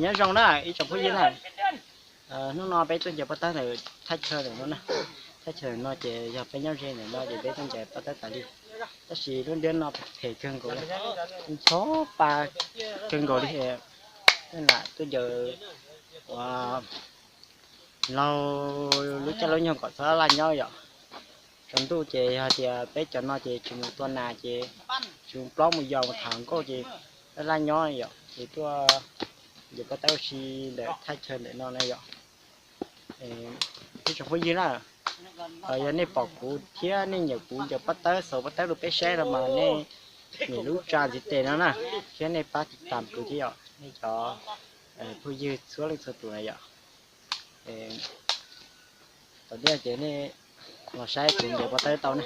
Nyob zoo na ib tsoom phooj ywg na, hnub no peb tuaj ncaws pob tawb ntawm thaj chaw ntawm no na. Thaj chaw ntawm no ces yog peb nyob ze ntawm no ces peb tuaj ncaws pob tawb tas li. Tab sis lub ntiaj no phem kawg nkaus li, ncho pa kawg nkaus li. Lam tuaj ncaws ua laug lub caij lub nyoog kom txhob laj nyob yom. Tsaus ntuj ces yog tias peb cov no ces tsis mus tua nas ces tsis mus plob mus yos mus tham nkauj ces laj laj nyob yom, ces tuaj ncaws pob tawb ua si ntawm thaj chaw ntawm no na yom. Ib tsoom phooj ywg na, yog nej pom kuv thiab nej nyiam kuv ncaws pob tawb xaus pob tawb rau peb saib no mas nej nias lub tsa ntiv tes no na, thiab nej pab tiv tam kuv thiab yom, nej cov phooj ywg txhua leej txhua tus na yom. Tom ntej ces nej los saib kuv ncaws pob tawb tau ne.